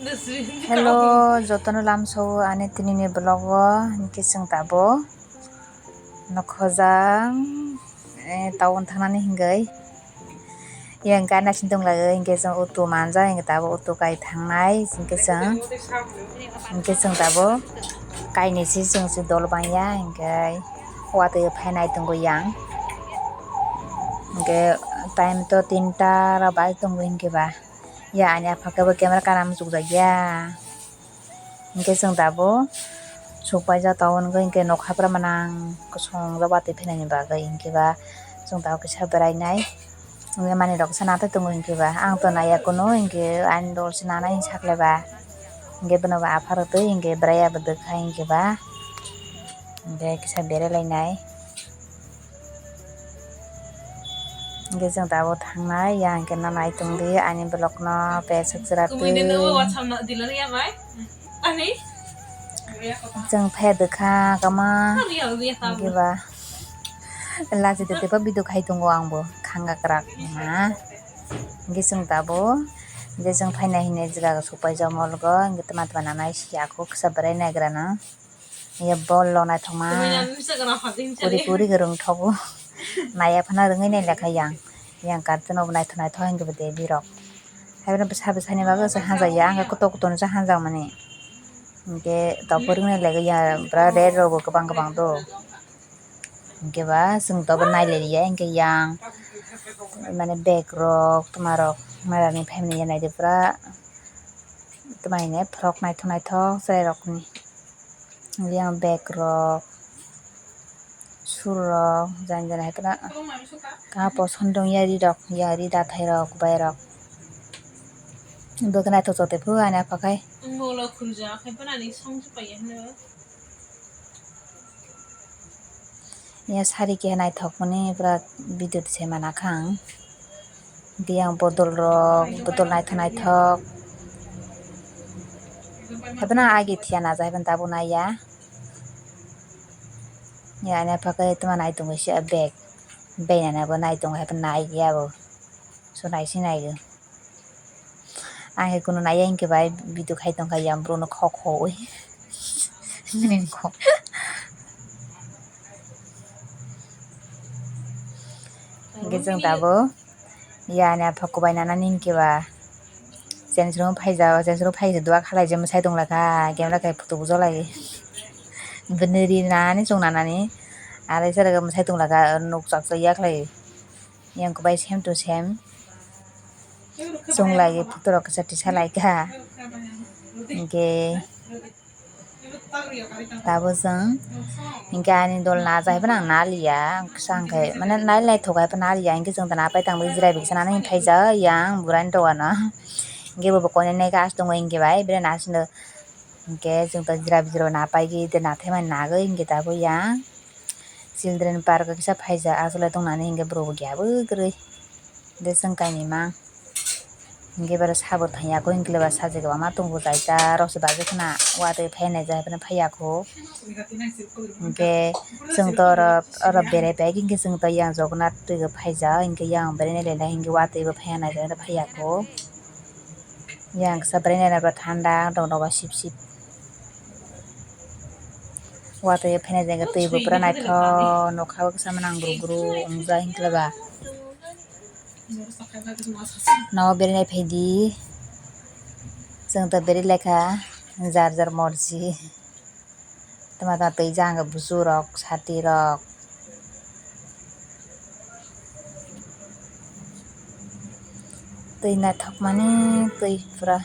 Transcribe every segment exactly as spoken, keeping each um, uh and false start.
Hello, jotono lamsao ani tinini vlog o, hinkhe chwng tabuk nokhojang, eh, town thangnani hinwi. Yang gana sindong lai, hinkhe chwng auto manja, hinkhe tabuk auto kai thangnai, hinkhe chwng, hinkhe chwng tabuk kainwi se chwng se dol bangya, hinkhe watwi phainai tongo yang. Hinkhe time to tinta rok bai tongo hinkhe ba. Ya, ani apha khe bo camera kana muchukjakya. Hinkhe chwng tabuk sukpaijak tongo, hinkhe nokha bwrwi manang kosong watwi phainani bagwi, hinkhe ba chwng tabuk kisa berainai. Hinkhe manwi rok kisa nathai tongo, hinkhe ba ang to naiya kunu, hinkhe ani dol se nanai hinwi saklai ba. Hinkhe bono bo apha rw twi hinkhe bwrwi ya bo dwkha hinkhe ba. Hinkhe kisa berai lainai. Hinkhe chwng tabuk thangnai, yang hinkhe no nai tongdi ani vlog no peswk chwra twi. Chwng phai dwkha kama. Hinkhe ba lachi twi twi video khai tongo ang bo khanga kwrak ma. Hinkhe chwng tabuk hinkhe chwng phainai hinwi jaga sukpaijak mall go, hinkhe twma twma nanai siya kho kisa bwrwi naigra no. Ye bol lo naithokma. Kuri kuri khe rwngthogo. Naiya phano rwngwi nai lekha yang. Yang cartoon o bo naithok naithok hinkhe bo devi rok. Haibeno bwsa bwsani bagwi se hanjakya, ang khe kotor kotor no se hanjakmani. Hinkhe tabuk rwngwi nai lekha yang, pura red rok bo kwbang kwbang do. Hinkhe ba chwng tabuk nai liya hinkhe yang mane bag rok twma rok mera ni family ya naidi pura twma hino frock naithok naithok chwrai rokni. Yang bag rok, shoe rok, jani jani hai phano kaha poson dong ya ri rok, ya ri dathai rok, bai rok. Bo khe naithok chok tei phuru ani apha khai. Ya sari keha naithok mani pura video se mana kha ang. Biyang bodol rok, bodol naithok naithok. Haibano agi thiya naja haibano tabuk naiya. Ya ani apha khe tuma nai tongo se bag. Bag nana bo nai tongo haibano nai ya bo. So nai si nai o. Ang khe kunu naiya hinkhe bai video khai tongkha yang bro no khok khoi. Hinkhe chwng tabuk ya ani apha kubai nana hinkhe ba chensro phaijak, chensro phaijak duha khalai je mwsai tong lakha, camera khai photo bujak lai. Bini ri nani chwng nanani aro sara mwsai tong lakha, nuk chak chak ya khlai. Yang kubai same to same. Chwng lai photo rok kisa tisa lai kha. Hinkhe tabuk chwng hinkhe ani dol naja haibano ang naliya. Kisa hinkhe mane nai naithok haibano naliya. Hinkhe chwng tana pai tangwi jirai biksa nani phaijak yang burani dogano. Hinkhe bo koinene gas tongo hinkhe bai bere nasino. Hinkhe chwng to jirai bijiro napaigwi de nathai mani nagwi hinkhe tabuk yang. Children park o kisa phaijak, aswk lai tongnani hinkhe borok bo giya bwkrwi. De chwng kainwi mang hinkhe boro sabo thangya kho hinkhe ba sajagwi ma tongo jaita rok se bagwi khna watwi phainai jai phano phaiya kho. Hinkhe chwng to oro, oro berai pai hinkhe chwng to yang Jagannath twi phaijak hinkhe yang berai nai le hinkhe watwi bo phaiya nai phaiya kho. Yang kisa berai nai thanda tong nogo sip sip. Watwi phene jeng twi bo pura naithok nokha o kisa manang guru guru wngjak hinkhe ba. Nogo berai nai phaidi chwng to berai lekha jar jar morji. Tama tama twi jang busu rok sati rok. Twi naithok mani twi pura.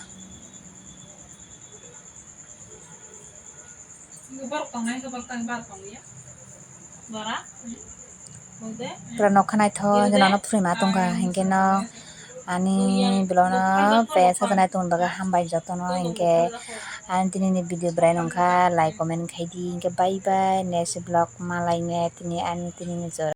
Pura nokha naithok hinkhe nono phurima tongkha hinkhe no ani vlog no pesa janai tongni bagwi hambai jotono hinkhe ani tini ni video bwrai nungkha like comment khaidi hinkhe bye bye next vlog malaine tini ani tini ni jora.